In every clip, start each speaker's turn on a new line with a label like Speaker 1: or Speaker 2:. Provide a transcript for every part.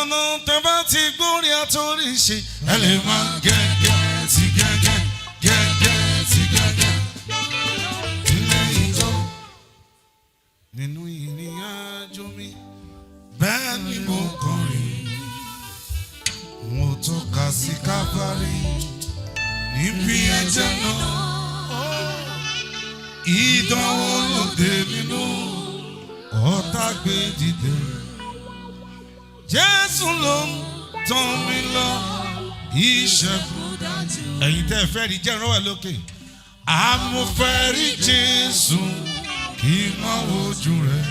Speaker 1: Gbọ́nà tẹ bá ti gbórí àtòrí ṣe, ẹ lè máa gẹ́gẹ́ ti gẹ́gẹ́ gẹ́gẹ́ ti gẹ́gẹ́. Ilé ìjọ nínú ìrìn àjò mi, bẹ́ẹ̀ ni mo kọrin. Mo tọ́ka sí Káfárì níbi ẹ̀jẹ̀ náà. Ìdánwò lóde nínú ọ̀tá gbé dìde. Jésù ló ń tàn mí lọ ìṣẹ́gun. Ẹ̀yin tẹ́ ẹ fẹ́ rí jẹ́ ìrànwọ́ lókè. Àmúfẹ́ rí Jésù kí n má wojú rẹ̀.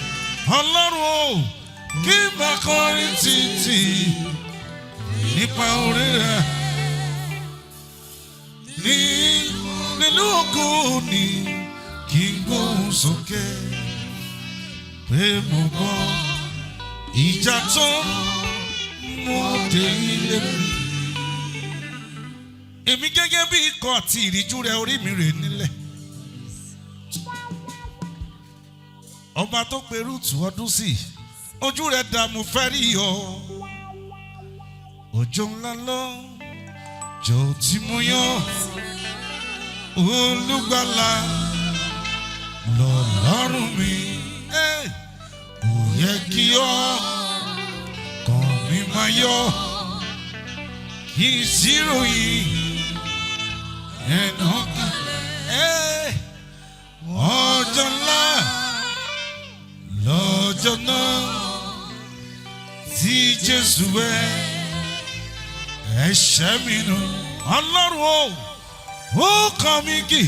Speaker 1: Ọlọ́run o, kí n má kọrin títì nípa orí rẹ̀. Ní nínú ògo ni kí n gbóhùn sókè pé mo gbọ́ ìjà tó mú dé ilé mi. Èmi gẹ́gẹ́ bí ikọ̀ àti ìríjú rẹ̀, orí mi rè nílẹ̀. Ọba tó pe Rúùtù ọdún sí, ojú rẹ̀ dà, mo fẹ́ rí ọ. Òjò ńlá lọ, jò tí mo yàn, olùgbàlà lọ́lọ́run mi. Kò yẹ kí ọ kàn mí máa yọ kí n sì ròyìn ẹnu kan. Ọjọ́ ńlá lọ́jọ́ náà tí Jésù wẹ̀ ẹ̀ṣẹ̀ mi nù. Ọlọ́run o, ó kàn mí kì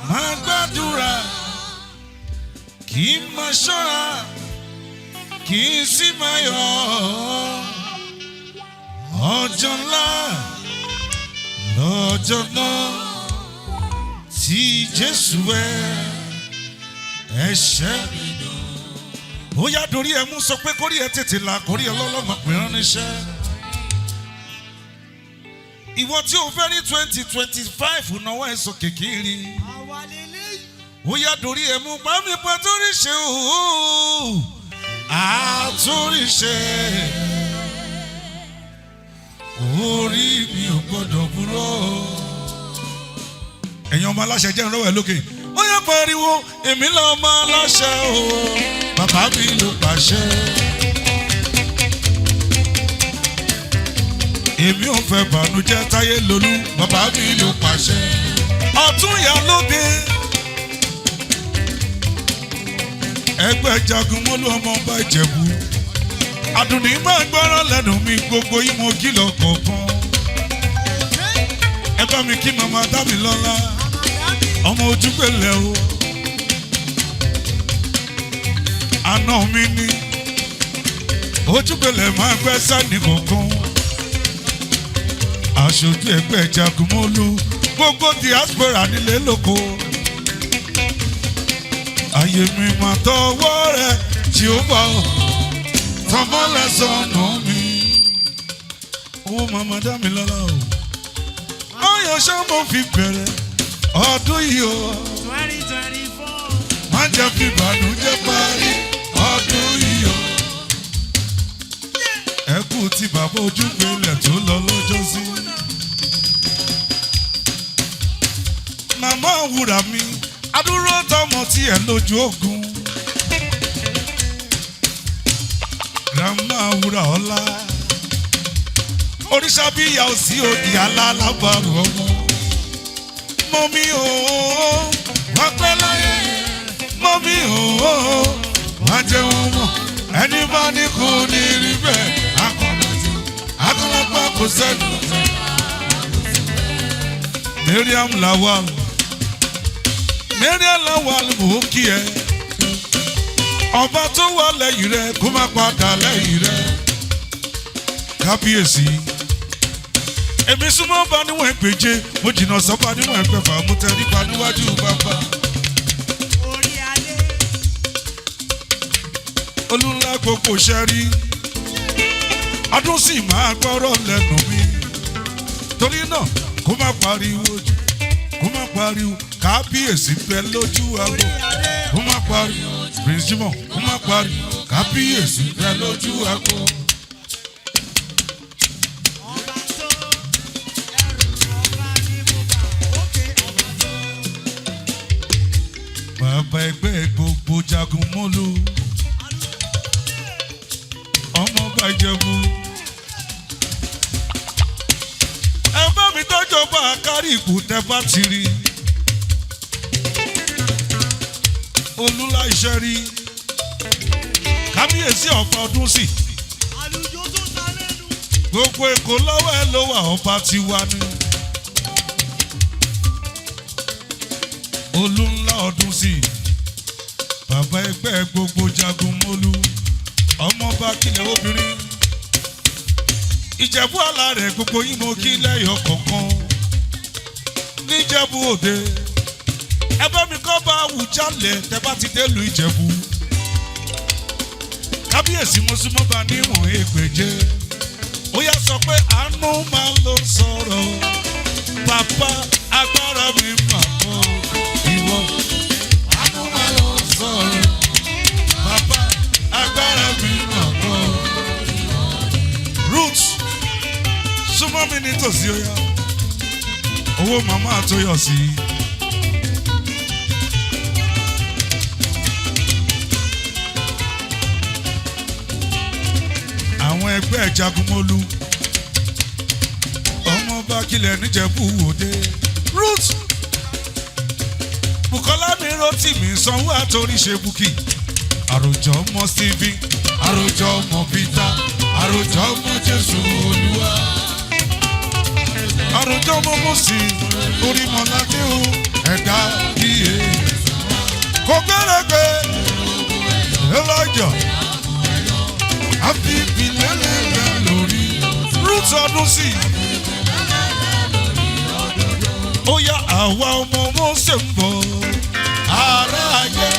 Speaker 1: máa gbàdúrà, kì í máa ṣọ́ra, kì í sì máa yọ̀. Ọjọ́ ńlá lọ́jọ́ náà tí Jésù wẹ̀ ẹ̀ṣẹ̀ mi nù. Ó yá, dorí ẹ mú, sọ pé kórí ẹ tètè là, kórí ẹ lọ́lọ́mọ pè rán níṣẹ́. Ìwọ tí o fẹ́ rí 2025, náwó ẹ̀ sókè kiri. Ó yá, dorí ẹ mú, bá mi pa torí ṣe òó àtúnṣe. Orí mi ò gbọ́dọ̀ búrọ́. Ẹ̀yin ọmọ aláṣẹ, jẹ́ ìrànlọ́wọ́ ẹ̀ lókè. Ó yẹ pariwo, èmi lọ́mọ aláṣẹ o, bàbá mi ló pàṣẹ. Èmi ò fẹ́ bànújẹ́, táyé lolú, bàbá mi ló pàṣẹ. Ọ̀tún ìyá lóde. Ẹgbẹ́ jagun mọ́lú, ọmọ ọba Ìjẹ̀bú. Àdùnní máa gbọ́rọ̀ lẹ́nu mi, gbogbo ìmọ̀ kìlọ̀ kọ̀ọ̀kan. Ẹ bá mi kí màmá Dámilọ́lá, ọmọ ojúgbélé o. Àná mi ní ojúgbélé máa gbẹ́ sani kọ̀ọ̀kan. Aṣojú ẹgbẹ́ jagun mọ́lú, gbogbo diaspora nílé lóko. Ayé mi máa tọwọ́ rẹ̀ tí ó bọ̀ tọmọlẹ̀ sọnù mi. Owó màmá Dámilọ́lá o. Ọyàn ṣé mo fi bẹ̀rẹ̀ ọdún yìí o.
Speaker 2: 2024.
Speaker 1: Má jẹ́ fi ìbànújẹ́ parí ọdún yìí o. Ẹ kú ti bàbá ojúgbélẹ̀ tó lọ lọ́jọ́ sí. Màmá wúrà mi, adúró tọmọ tí ẹ lójú ogun. Grandma wúrà ọlá. Oríṣà bí ìyá ò sí òdì alálábàrò ọmọ. Mọ́mí ooo, wá pẹ́ láyé. Mọ́mí ooo, wá jẹun mọ̀. Ẹni bá ní kò ní rí bẹ́ẹ̀. Akọ̀lọ́pàá kò sẹ́nu. Mariam Lawal. Mariam Lawal, mò ń kí ẹ. Ọba tó wà lẹ́yìn rẹ kó má padà lẹ́yìn rẹ. Kábíyèsí. Èmi súnmọ́ bá níwọ̀n ẹgbẹ̀je, mo jìnnà sọ́ba níwọ̀n ẹgbẹ̀fà, mo tẹríba níwájú bàbá.
Speaker 2: Orí alẹ́.
Speaker 1: Olúńlá gbogbo ṣẹ́rí. Adún sì máa gbọ́rọ̀ lẹ́nu mi. Torí náà, kó má pariwo jù, kó má pariwo, kábíyèsí bẹ lójú àgbo. Kó má pariwo, Prince Jimoh, kó má pariwo, kábíyèsí bẹ lójú àgbo. Ẹgbẹ́ gbogbo jagun mólú, ọmọọba Ìjẹ̀bú. Ẹ bá mi tọ́jú ọba kárí ìkù tẹ́ bá ti rí. Olúlá iṣẹ́ rí. Kábíyèsí ọ̀pá ọdún sí.
Speaker 2: Àlùjọ tó ta lẹ́nu.
Speaker 1: Gbogbo Èkó lọ́wọ́ ẹ ló wà, ọba ti wá ní. Olú ńlá ọdún sí. Bàbá ẹgbẹ́ gbogbo jagun mólú. Ọmọọba kílẹ̀ obìnrin. Ìjẹ̀bú àlà rẹ̀ gbogbo yín mo kí lẹ́yọ̀ kọ̀ọ̀kan. Níjẹ̀bú òde. Ẹ bá mi kọ́ bá Àwùjalẹ̀ tẹ́ bá ti dé lu Ìjẹ̀bú. Kábíyèsí mo súnmọ́ bá níwọ̀n ẹgbẹ̀je. Ó yá, sọ pé àánú máa ló sọ̀rọ̀. Bàbá, agbára mi mà kọ́ ìwọ. Àánú máa ló sọ̀rọ̀. Bàbá, agbára mi mà kọ́. Roots, súnmọ́ mi nítòsí, ó yá. Owó màmá àtúnyọ̀ sí i. Àwọn ẹgbẹ́ jagunmólú, ọmọọba kílẹ̀ níjẹ̀bú òde. Root, Bukola mi, Rotimi sanwó àtòrí ṣe bukki. Àròjọ ọmọ Stephen, àròjọ ọmọ Peter, àròjọ ọmọ Jésù Olúwa, àròjọ ọmọ Mọ́sí orímọ̀ládé o, ẹ̀dá kíyè kò gbẹ́rẹ́gbẹ́ elijah àfihàn lẹ́lẹ́lẹ́ lórí. Root ọdún sí i. Ó yá, àwa ọmọ Mósè ń bọ̀, ará ayé.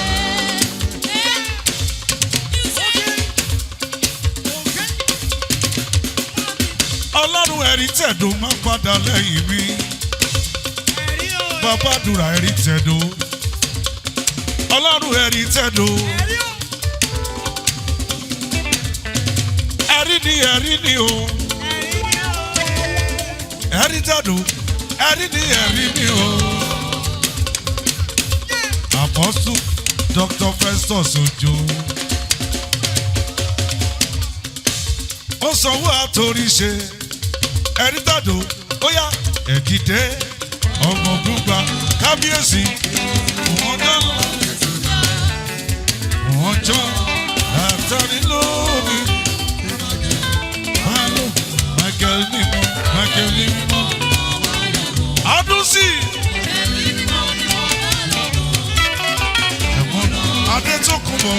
Speaker 1: Ọlọ́run ẹ̀rí tẹ̀dó máa padà lẹ́yìn mi.
Speaker 2: Ẹ̀rí o.
Speaker 1: Bàbá àdúrà, ẹ̀rí tẹ̀dó. Ọlọ́run ẹ̀rí tẹ̀dó.
Speaker 2: Ẹ̀rí o.
Speaker 1: Ẹ̀rí ni, ẹ̀rí ni o.
Speaker 2: Ẹ̀rí ni o.
Speaker 1: Ẹ̀rí tẹ̀dó. Ẹ̀rí ni, ẹ̀rí ni o. Apostle Dr. Festus Ojo. Ó sanwó àtòrí ṣe. Ẹ̀rí tẹ̀dó. Ó yá, ẹ̀dìdé ọmọ gbúgba kábíyèsí. Ọjọ́ ọjọ́ àtàrí lónìí. Halo, Michael mímọ́, Michael mímọ́. Adún sí. Ẹ̀mọ́ Adé tó kún bọ̀.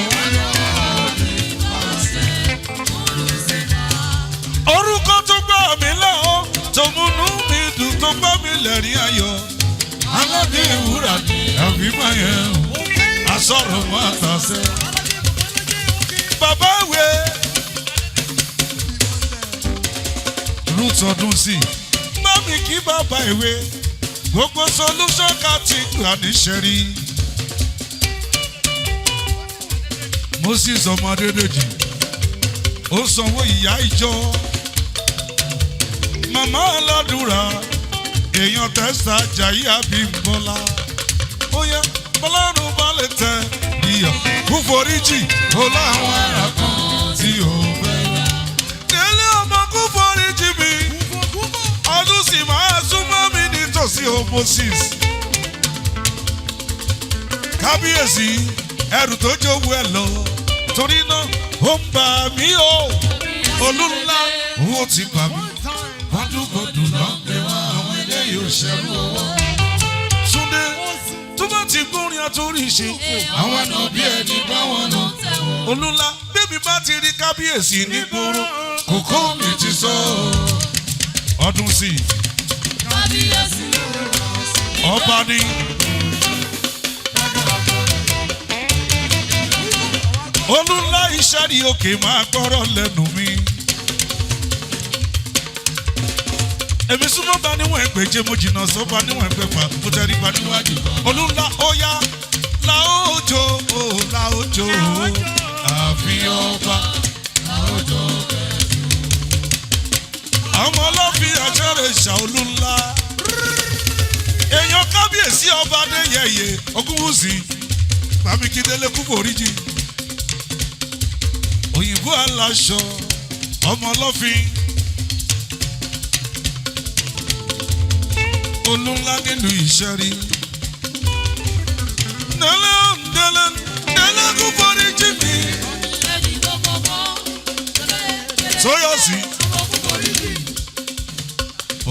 Speaker 1: Orúkọ tó gbà mí lọ́wọ́, tó múnú mi dùn, tó gbà mí lẹ́rìn ayọ̀. Aládé ìwúrà àbí máa yẹn o. Asọ̀rọ̀ máa tàṣẹ. Bàbá ìwé. Ruth ọdún sí. Mọ́mí kí bàbá ìwé. Gbogbo solution ká ti gbà níṣẹ́ rí. Moses ọmọ Adédèjì. Ó sanwó ìyá ìjọ. Màmá aládùúrà. Èèyàn tẹ́sà Jàyí Àbímbọ́lá. Ó yẹ Ọlọ́run bá lè tẹ iyọ̀ kú foríjì ó láwọn ará kan tí ò fẹ́. Délé ọmọ, kú foríjì mi. Ọdún sì máa súnmọ́ mi nítòsí o, Moses. Kábíyèsí, ẹrù tó jówó ẹ lọ. Torí náà, ó ń bà mí o. Olú ńlá, owó ti bà mí. Bọ́dúnbọ́dún ló ń pè wá, àwọn eléyìí ò ṣẹ́rú owó. Túndé tó bá ti gbórin àtòrí ṣe, àwọn àna bí ẹni bá wọn nà. Olúńlá bébí bá ti rí kábíyèsí nígboro, kókó mi ti sọ ọdún sí i. Ọba ni. Olúńlá iṣẹ́ ní òkè máa gbọ́rọ̀ lẹ́nu mi. Èmi súnmọ́ bá níwọ̀n ẹgbẹ̀je, mo jìnnà sọ́ba níwọ̀n ẹgbẹ̀fà, mo tẹríba níwájú. Olúńlá, ó yá, láòjò ó, láòjò ó, àfihàn ọba láòjò. Àwọn ọlọ́fin àjọrẹ̀ ṣàolúńlá. Èèyàn kábíyèsí ọba Adéyẹyè Ògúnwùsì. Bámikídélé kú foríjì. Òyìnbó aláṣọ ọmọ ọlọ́fin. Olúńlá nílùú Ìṣẹ́rí. Délé délé délé kú foríjì mi. Tóyọ̀sí.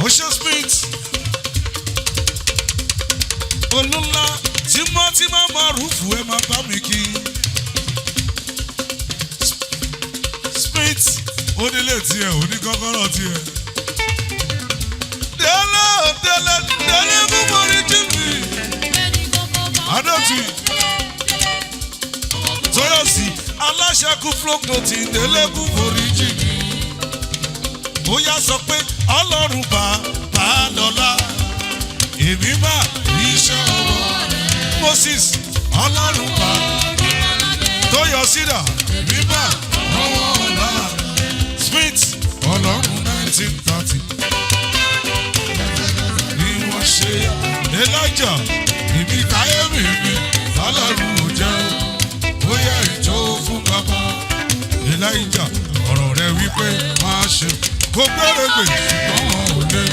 Speaker 1: Ocean Smith. Olúńlá tímọ́tímọ́ márùfù ẹ máa bá mi kí. Smith onílé tiẹ̀ oníkọ́kọ́rọ́ tiẹ̀. Délé délé délé kú foríjì mi. Adọ́tì Tóyọ̀sí aláṣẹ kú flókòtì délé kú foríjì mi. Ó yá sọ pé Ọlọ́run bàbá lọ́lá èmi máa rí iṣẹ́ ọwọ́ Moses Ọlọ́run bá tó yọ sídà èmi máa ọwọ́ ọ̀la Smith Ọlọ́run 1930 ni wọ́n ṣe Elijah èmi táyé mi mi Ọlọ́run ò jẹ́ ó yẹ ìjọ fún bàbá Elijah ọ̀rọ̀ rẹ wípé máa ṣe kó gbèrègbè ṣùgbọ́n wọn ò lè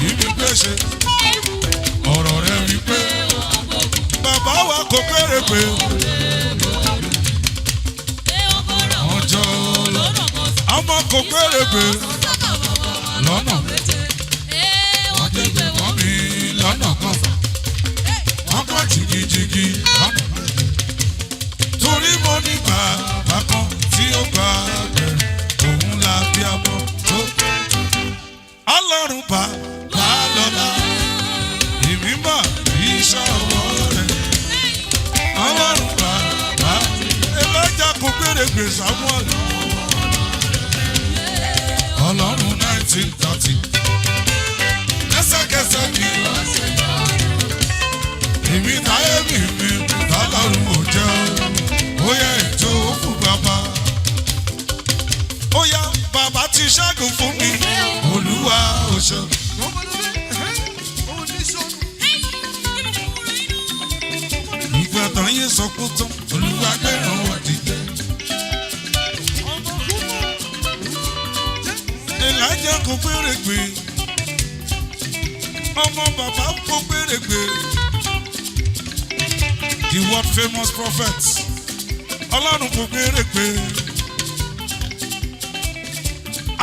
Speaker 1: ibi gbèsè ọ̀rọ̀ rẹ wípé bàbá wa kò gbèrègbè ọjọ́ lọ ọmọ kò gbèrègbè lọ́nà wọ́n tẹ̀lé wọ́n mi lọ́nà kan wọ́n kọ́ jìgìjìgì lọ́nà torí mo ní bàbá kan tí ó gbà bẹ̀rẹ̀ òun la bí abọ́ tó. Ọlọ́run bàbá lọ́lá èmi mà iṣẹ́ ọwọ́ rẹ̀. Ọlọ́run bàbá Elijah kò gbèrègbè Samuel. Ọlọ́run 1930 lẹ́sẹ̀kẹsẹ̀ ni èmi táyé mi mi tọ́lọ́run ò jẹ́ ó yẹ ètò fún bàbá. Ó yá bàbá ti ṣẹ́gun fún mi Olúwa ò ṣe. Ìgbà tán yé sọ pé tán Olúwa gbẹ̀ràn wọ̀ dìde. Elijah kò gbèrègbè ọmọ bàbá kò gbèrègbè. The world famous prophet Ọlọ́run kò gbèrègbè.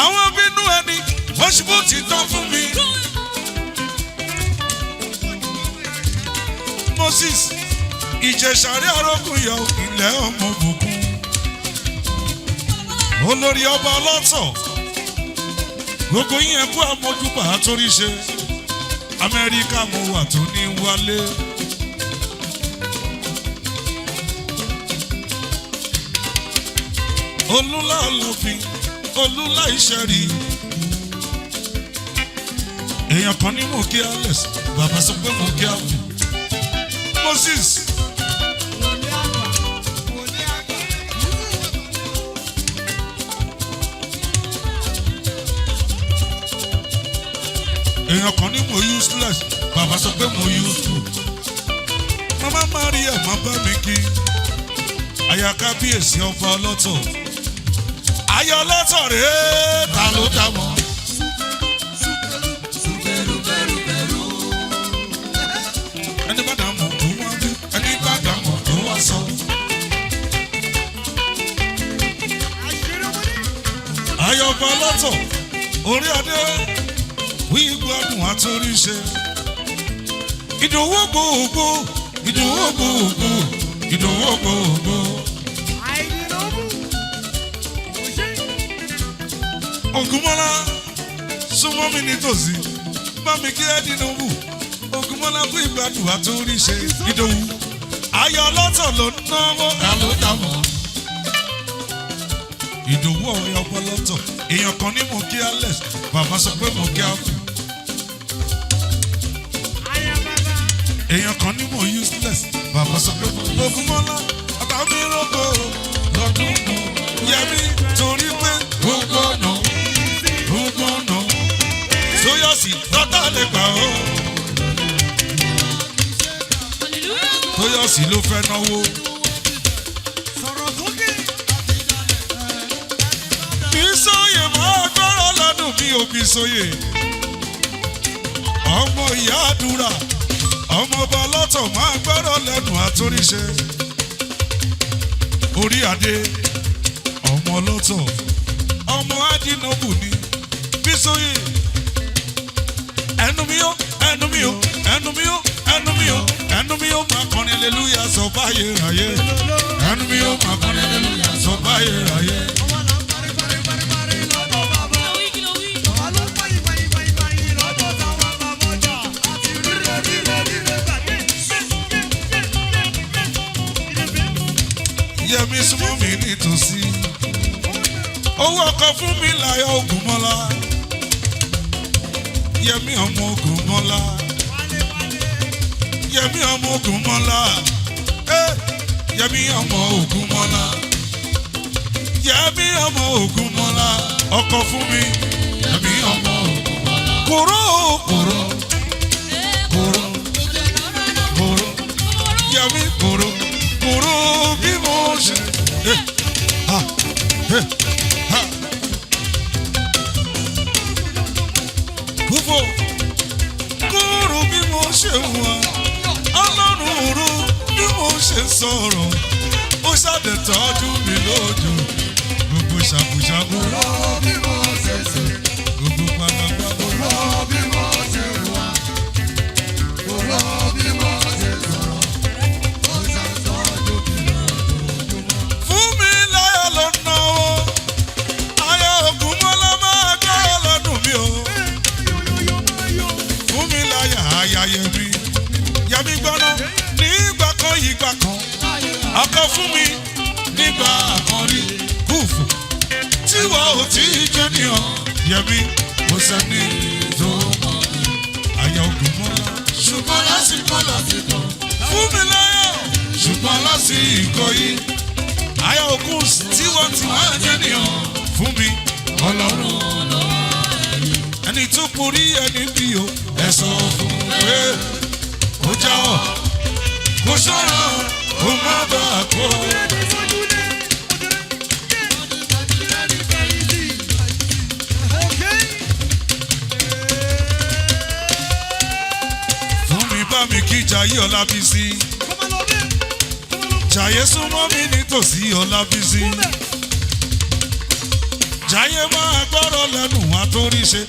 Speaker 1: Àwọn bínú ẹni wọ́n ṣubú ti tán fún mi. Moses Ìjẹ̀ṣàrí arógùnyọ̀ ilẹ̀ ọmọ ògùn. Olórí ọba ọlọ́tọ̀ gbogbo yín ẹkú àmójúbà torí ṣe Amẹ́ríkà mo wà tó ní wálé. Olúlá ọlọ́fin Olúlá ìṣẹ̀rí èèyàn kan ní mo kí Alex bàbá sọ pé mo kí Abu Moses. Èèyàn kan ní mo useless bàbá sọ pé mo useful. Mama Maria má bá mi kí aya kábíyèsí ọba ọlọ́tọ̀ ayọ̀ ọlọ́tọ̀ rèé ta ló dá mọ́. Ẹni bá dà mọ̀ tó wá wí, ẹni bá dà mọ̀ tó wá sọ. Ayọ̀ ọba ọlọ́tọ̀ orí adé wí gbádùn àtúrí ṣe. Ìdòwò gbogbo ìdòwò gbogbo ìdòwò gbogbo. Ògúnmọ́lá súnmọ́ mi nítòsí bá mi kí ẹ́ dínú wù. Ògúnmọ́lá fún ìgbádùn àtúrí ṣe. Ìdòwú ayọ̀ ọlọ́tọ̀ ló ń náwó àlódàmọ́. Ìdòwú ọ̀rẹ́ ọpọlọ́tọ̀ èèyàn kan ní mo kí Alex bàbá sọ pé mo kí Abu. Èèyàn kan ní mo useless bàbá sọ pé Ògúnmọ́lá bàbá mi rògbò lọ́dún mọ́ yẹmi torí pé gbogbo ọ̀nà gbogbo ọ̀nà Tóyọ̀sí tọ́tà lè gbà ó. Tóyọ̀sí ló fẹ́ náwó. mi ò fi sóyè. Ọmọ ìyá àdúrà, ọmọ ọba lọ́tọ̀ máa gbọ́rọ̀ lẹ́nu àtúnṣe. Orí adé, ọmọ lọ́tọ̀, ọmọ adínàbù ni Bísóyè. Ẹnu mi ó, ẹnu mi ó, ẹnu mi ó, ẹnu mi ó, ẹnu mi ó máa kọrin aleluya sọ báyé ráyé. Ẹnu mi ó máa kọrin aleluya sọ báyé ráyé. Yẹmi súnmọ́ mi nítòsí. Owó ọkọ̀ fún mi láyọ̀ Ògúnmọ́lá. Yẹmi ọmọ Ògúnmọ́lá. Yẹmi ọmọ Ògúnmọ́lá. Eh, Yẹmi ọmọ Ògúnmọ́lá. Yẹmi ọmọ Ògúnmọ́lá. Ọkọ̀ fún mi. Yẹmi ọmọ Ògúnmọ́lá. Kòró kòró kòró kòró. Yẹmi kòró kòró bí mo ṣe. Eh, ha, eh, ha. Kúfò kúrò bí mo ṣe wà, ọlọ́run rú bí mo ṣe sọ̀rọ̀, ó ṣàdẹ̀tọ́jú mi lójú. Gbogbo ṣàkúṣàkú, gbogbo pátápátá. Fún mi láyọ̀ ló náwó, ayọ̀ Ògúnmọ́lá máa gbọ́ lọ́dún mi o. Fún mi láyà aya Yẹmi, Yẹmi gbọ́ná nígbà kan ìgbà kan, ọkọ fún mi nígbà kan rí kúfù tí wọ́n ò tí ì jẹ́ nìyàn. Yẹmi kò sẹ́ni tó mọ̀ aya Ògúnmọ́lá. Ṣùgbọ́n lásìkò lásìkò fún mi láyà, ṣùgbọ́n lásìkò yìí aya Ògún tí wọ́n ti wá jẹ́ nìyàn fún mi ọlọ́run ẹni tó borí ẹni bí o ẹ sọ fún un pé ó jáwọ́ kó ṣọ́ra kó má bàa kó. Fún mi bá mi kí Jayé Ọlábísí, Jayé súnmọ́ mi nítòsí Ọlábísí. Jayé máa gbọ́rọ̀ lẹ́nu àtóríṣe,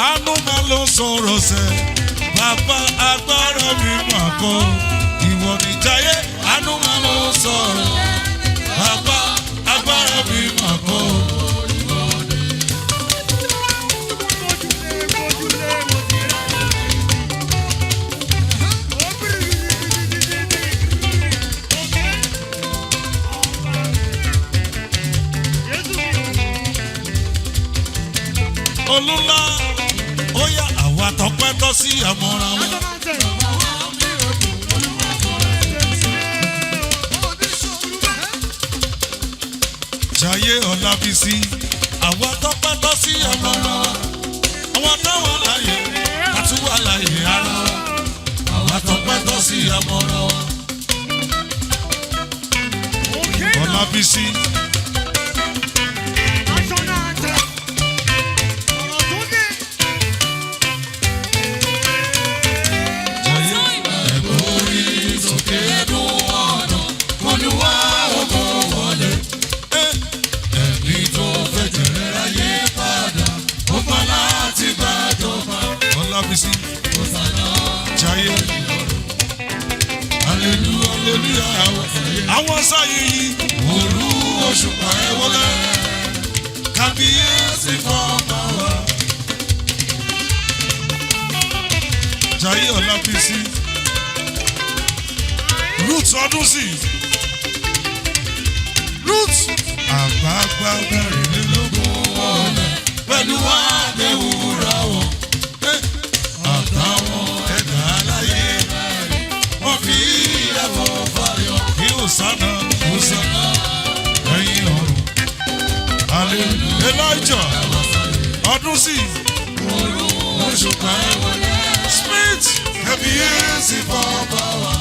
Speaker 1: àánú máa lọ sọ̀rọ̀ sẹ́, bàbá agbára mi máa kọ́. Ìwọ ni Jayé, àánú máa lọ sọ̀rọ̀, bàbá agbára mi máa kọ́. Olúńlá, ó yá àwa tọpẹ́ tọ́ sí àmọ́ra wọn. Jayé Ọlábísí, àwa tọpẹ́ tọ́ sí àmọ́ra wọn. Àwọn táwọn láàyè, àtúwà láàyè ara wa. Àwa tọpẹ́ tọ́ sí àmọ́ra wọn. Ọlábísí, Jayé ẹ̀kọ́ orí sókè ẹ̀dùn ọ̀nà, Olúwa ògo wọlé. Ẹni tó fẹ́ jẹ̀rẹ̀ ráyé padà, ó bá láti gbàjọba. Ọlábísí, Jayé, hallelujah, hallelujah. Àwọn sáyé yìí, òru òṣùpá ẹ wọlé, kábíyèsí fọ́ọ̀mà wa. Jayé Ọlábísí, Ruth Ọdúnsì, Ruth àgbààgbà mẹ́rìnlélógún wọlé pẹ̀lú àdéhùrà wọn. Àtàwọn ẹ̀dá aláyé wọ́n fi ẹ̀fọ́ fàyọ̀. Kí Hosanna, Hosanna, ẹ̀yin ọ̀run. Hallelujah. Elijah Ọdúnsì, òṣùpá Smith, kábíyèsí fọ́ọ̀bà wa.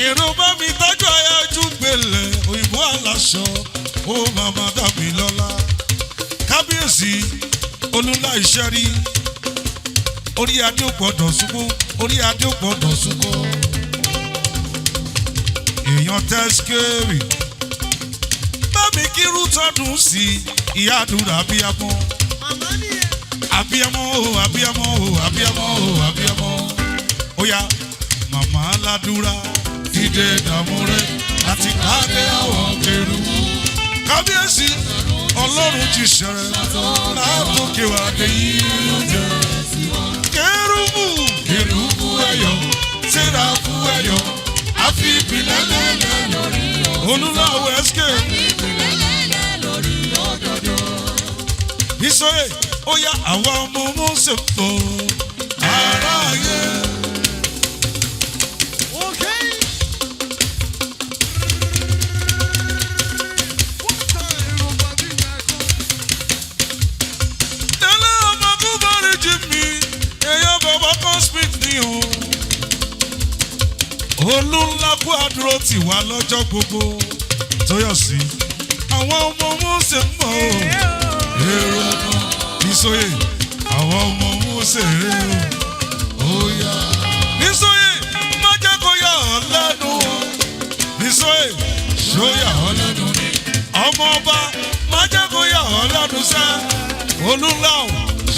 Speaker 1: Èrò bá mi tọ́jú ayájú gbélé òyìnbó aláṣọ ó màmá dàbí lọ́lá. Kábíyèsí olúńlá iṣẹ́ rí. Orí adé ò gbọ́dọ̀ ṣubú, orí adé ò gbọ́dọ̀ ṣubú. Èèyàn tẹ́síkérì. Bá mi kírú tọdún sí ìyá àdúrà abíyamọ.
Speaker 2: Màmá nìyẹn.
Speaker 1: Abíyamọ o, abíyamọ o, abíyamọ o, abíyamọ. Ó yá, màmá ládùúrà dìde dààmú rẹ láti káàdé àwọn kẹrù. Kábíyèsí Ọlọ́run ti ṣẹrẹ látòkè wá dé yìí jẹ. Kérúbù kérúbù ẹ̀yọ̀ séráfù ẹ̀yọ̀ àfi ìpìlẹ̀ lẹ́lẹ̀
Speaker 3: Lórí
Speaker 1: olúláwọ̀ ẹ̀ṣkẹ́.
Speaker 3: ìpìlẹ̀ lórí òdodo.
Speaker 1: Ìsọyè ó yá àwọn ọmọ Mósè ń bọ̀ aráyé.
Speaker 2: Okay.
Speaker 1: Tẹ́lẹ̀ ọmọ kú bọ́ọ̀rì jì mí, èèyàn bàbá cosmic ni o. Olú ńlá kú àdúró tì wá lọ́jọ́ gbogbo. Tóyọ̀sí, àwọn ọmọ Mósè ń bọ̀ o. Èrò ọmọ Ìsọyè, àwọn ọmọ Mósè rè o. Ó yá. Ìsọyè, má jẹ́ kó yà ọ́ lẹ́nu o. Ìsọyè, ṣó yà ọ́ lẹ́nu ni. Ọmọ ọba, má jẹ́ kó yà ọ́ lẹ́nu sẹ́. Olúńlá o,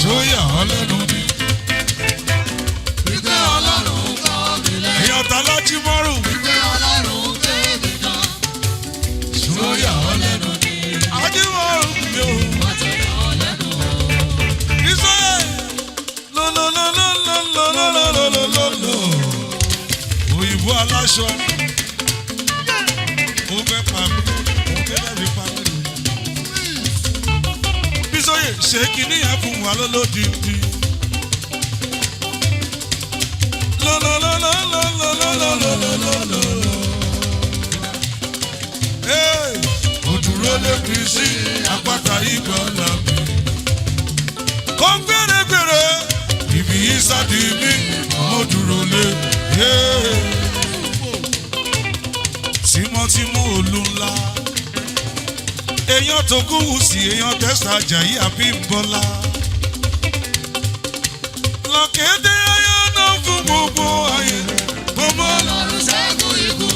Speaker 1: ṣó yà ọ́ lẹ́nu ni.
Speaker 3: Ìgbé Ọlọ́run kọ́ mi lẹ́.
Speaker 1: Èèyàn ta lájí mọ́rùn.
Speaker 3: Ìgbé Ọlọ́run gbé mi gan.
Speaker 1: Ṣó yà ọ́ lẹ́nu ni. Ajímọ̀rùn mi o.
Speaker 3: Wọ́n ti yà ọ́ lẹ́nu o.
Speaker 1: Ìsọyè, lọ́lọ́lọ́lọ́lọ́lọ́lọ́lọ́lọ́. Òyìnbó aláṣọ. Ó fẹ́ pa mí. Ó fẹ́ fi pa mí. Bísóyè ṣe kinní yẹn fún wa lólódìdí. Lọ́lọ́lọ́lọ́lọ́lọ́lọ́lọ́lọ́lọ́. Hey! Òdúró lè fi sí àpáta ìgbàlà mi. Kó gbèrègbèrè ibi ìsàdí mi, mo dúró lé. Hey! Tímọ́tímọ́ olú ńlá. Èèyàn tó kú wù sí èèyàn tẹ́sà Àjàyí Àbímbọ́lá. Lọ́kẹ́dẹ́ ayé náà fún gbogbo ayé. Gbogbo
Speaker 3: Ọlọ́run ṣẹ́gun ikú.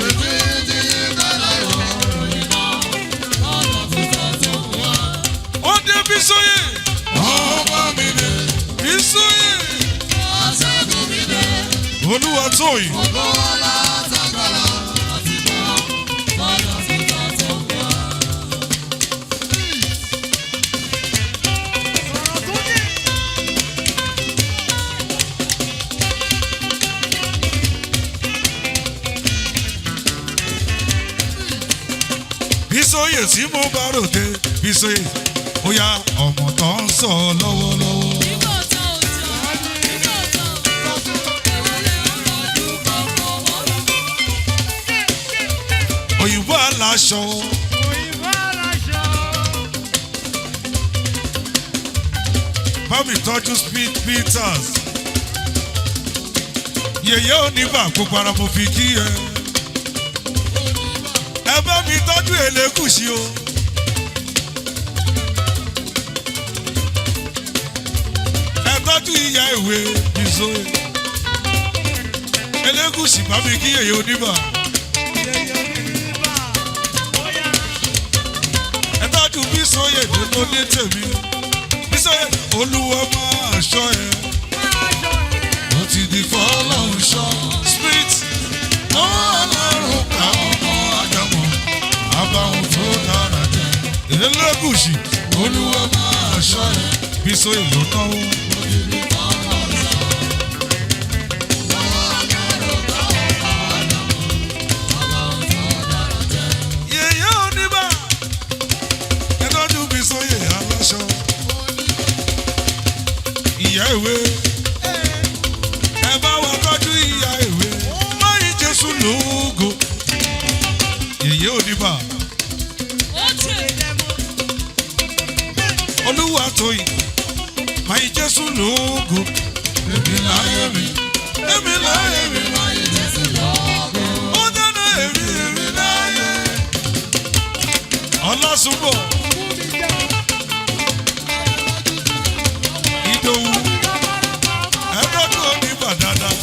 Speaker 3: Èmi ti yí kọ́lá ìwọ̀n ìmọ̀. Ọ̀nà tuntun tó wà.
Speaker 1: ó dé Bísóyè. Ọmọ mi dé. Bísóyè.
Speaker 3: Aṣẹ́gun mi dé.
Speaker 1: Olúwa tóyìn.
Speaker 3: Ògo ọlá àtàgbàlà àti mọ́. Ọ̀nà tuntun tó wà.
Speaker 2: Sọ̀rọ̀ sókè.
Speaker 1: Bísóyè tí mo bá ròde. Bísóyè ó yá ọmọ tó ń sọ lọ́wọ́lọ́wọ́. Òyìnbó aláṣọ.
Speaker 2: Òyìnbó aláṣọ.
Speaker 1: Bá mi tọ́jú Speed Peters. Yèyé onígbà gbogbo ara mo fi kí ẹ. Ẹ bá mi tọ́jú Elégùṣì o. Ẹ tọ́jú ìyá ìwé Bísóyè. Elégùṣì bá mi kí yèyé onígbà.
Speaker 2: Yẹyẹ oníbà. Bóyá.
Speaker 1: Ẹ tọ́jú Bísóyè ló ní tèmi. Bísóyè Olúwa máa ṣọ́ ẹ.
Speaker 2: Máa ṣọ́ ẹ.
Speaker 1: Ó ti di fọlọ́run ṣọ́. Spirit ọlọ́run ká ọmọ àdàmọ̀ àbáwọn tó dára jẹ. Elégùṣì Olúwa máa ṣọ́ ẹ. Bísóyè ló náwó. Yèyé oníbà ẹ tọ́jú Bísóyè aláṣọ. Ìyá ìwé ẹ bá wa tọ́jú ìyá ìwé máyì Jésù lógo. Yèyé oníbà Olúwa tóyìn máyì Jésù lógo. Èmi láyé mi, èmi láyé mi. Ọlásùnbọ̀ Ìdòwú ẹgbẹ́dùn onígbà dáadáa.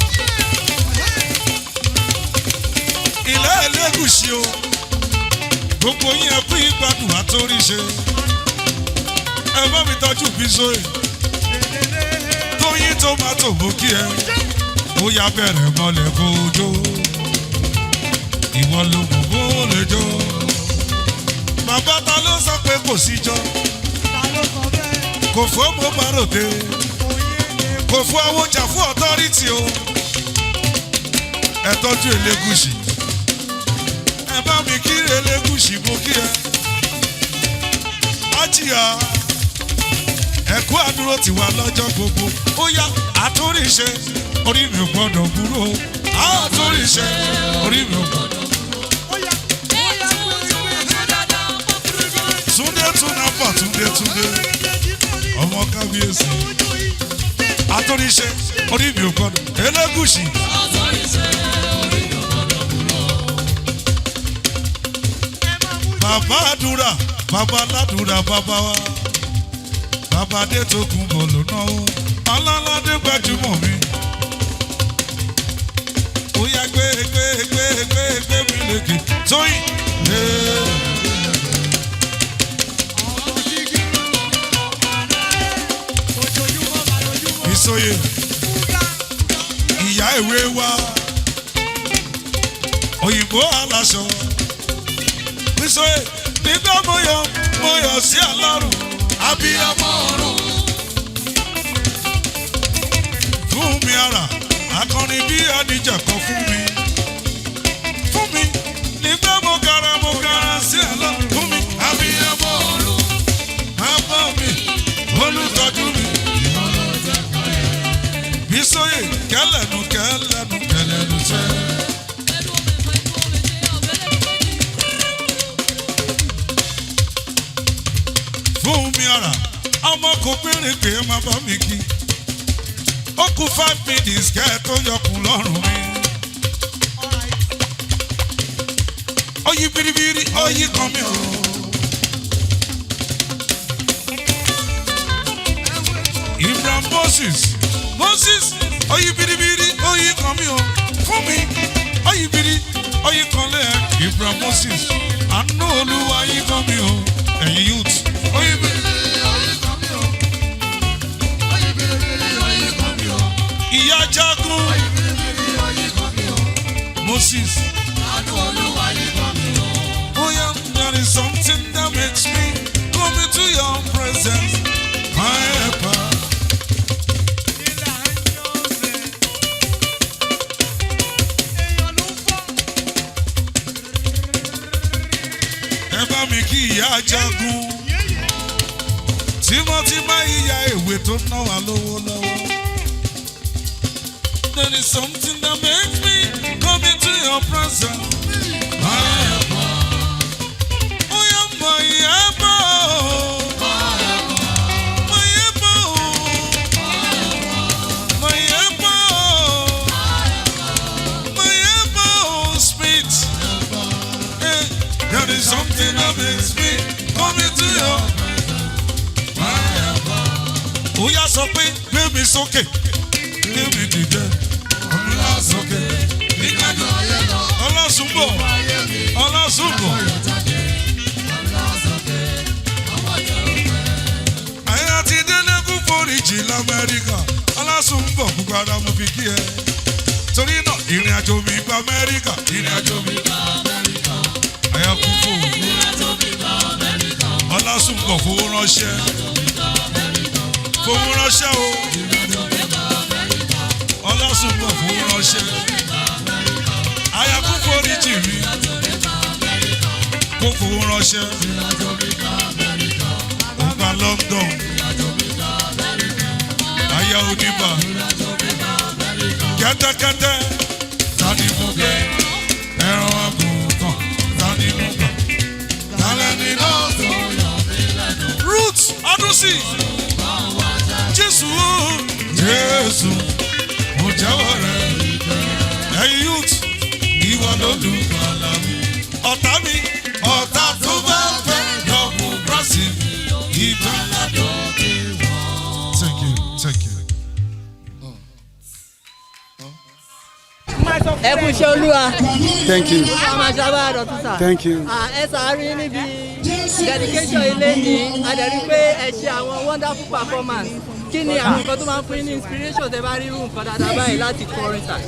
Speaker 1: Ilé Elégùṣì o, gbogbo yín ẹ kú ìgbádùn àtóríṣe. Ẹ bá mi tọ́jú Bísóyè, Tóyìn Tómátò mú kí ẹ. Ó yá bẹ̀rẹ̀ mọ́lẹ̀ kó jó. Ìwọ ló mọ̀ bó lè jó. Bàbá ta ló sọ pé kò síjọ́? Kò fún mo bá ròde. Kò fún awójà fún ọ̀tọ́rìtì o. Ẹ tọ́jú Elégùṣì. Ẹ bá mi kí Elégùṣì mo kí ẹ. Ájìyà ẹ̀kú àdúró ti wà lọ́jọ́ gbogbo. Ó yá àtúnríṣe orí mi ò gbọ́dọ̀ burú o. Àtúnríṣe orí mi ò gbọ́dọ̀. Túndé Túnàpà Túndé Túndé ọmọ kábíyèsí. Àtúnríṣe orí mi ò gbọ́dọ̀. Elégùṣì. Bàbá àdúrà bàbá aládùúrà bàbá wa. Bàbá dé tó kún bọ̀ ló náwó. Aláládé gbajúmọ̀ mi. Ó yá gbé gbé gbé gbé gbé mi lékè. Tóyìn. Ee. Ìsòye ìyá ìwé wa òyìnbó aláṣọ. Ìsòye nígbà mo yọ̀ mo yọ̀ sí Ọlọ́run abiyamọ ọ̀run. Fún mi ara akọrin bí àdìjà kan fún mi. Fún mi nígbà mo gara sí Ọlọ́run fún mi abiyamọ ọ̀run. Bàbá mi olùtọ́jú mi. Bísóyè kẹlẹ̀nu kẹlẹ̀nu kẹlẹ̀nu sẹ́. Fún mi ara ọmọ kò péré pé má bá mi kí. Ó kù 5 minutes kẹ́ ẹ tó yọkùn lọ́rùn mi. Oyin biribiri oyin kan mi o. Ibrahim Moses Moses oyin biribiri oyin kan mi o. Fún mi oyin biri oyin kan lẹ́ Ibrahim Moses àánú Olúwa yín kan mi o. Ẹ̀yin youth oyin biri. Ìyá Jagun Moses. Oh yeah, there is something that makes me come into your presence, my helper. Ẹ bá mi kí ìyá Jagun, tímọ́tímọ́ ìyá ìwé tó ná wa lówó lọ́wọ́. There is something that makes me come into your presence, my helper. Oh yeah, my helper. My helper. My helper. My helper, Smith. Hey, there is something that makes me come into your my helper. Ó yá sọ pé gbé mi sókè, gbé mi dìde, ọlá sókè. Ọlásùnbọ̀, Ọlásùnbọ̀. Àyà ti délé kú foríjì l'Amẹ́ríkà. Ọlásùnbọ̀ gbogbo ara mo fi kí ẹ. Torí náà ìrìn àjò mi gba Amẹ́ríkà. Ìrìn àjò mi gba Amẹ́ríkà. Àyà kú fò. Ọlásùnbọ̀ fowó ránṣẹ́. Fowó ránṣẹ́ o. Ọlásùnbọ̀ fowó ránṣẹ́. Àyà kú foríjì mi. Kó fowó ránṣẹ́. Ó gba London. Aya oníbà. Kẹ́tẹ́kẹ́tẹ́. Tani mo gbé? Ẹran àgùntàn. Tani mo gbà? Tálẹ́ni náà tó yọ mí lẹ́nu. Ruth Adúsì. Jésù o. Jésù. Mo jẹ́wọ́ rẹ̀. Ẹ̀yin youth. Ìwọ lolùgbàlà mi. Ọ̀tá mi. Ọ̀tá tó bá fẹ́.
Speaker 4: Ẹ kú iṣẹ́ Olúwa.
Speaker 5: Thank you.
Speaker 4: A máa ṣe abáyá dọ̀tún, sir.
Speaker 5: Thank you.
Speaker 4: Ah, ẹ sàárín níbi dedication ilé ní a dẹ̀ rí pé ẹ ṣe àwọn wonderful performance. Kí ni àwọn nǹkan tó máa ń fún yín ní inspiration tẹ bá rí irú nǹkan dáadáa báyìí láti kọrin, sir?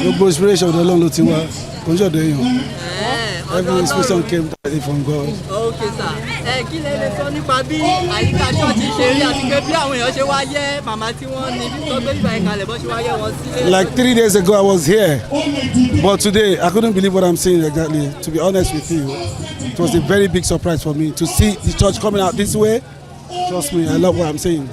Speaker 5: Gbogbo inspiration ọ̀dọ̀ Ọlọ́run ló ti wá, kò ń ṣọ̀dọ̀ èèyàn.
Speaker 4: Ọ̀dọ̀
Speaker 5: Every inspiration
Speaker 4: Ọlọ́run.
Speaker 5: Came directly from God.
Speaker 4: Ok, sir. Ẹ kí lẹ lè sọ nípa bí àyíká ṣọ́ọ̀ṣì ṣe rí àti pé bí àwọn èèyàn ṣe wá yẹ màmá tí wọ́n ní bí tó gbé bíbá yẹn kalẹ̀ bọ́ ṣe wá yẹ wọn sílé?
Speaker 5: Like 3 days ago, I was here, but today I couldn't believe what I'm seeing exactly. To be honest with you, it was a very big surprise for me to see the church coming out this way. Trust me, I love what I'm seeing.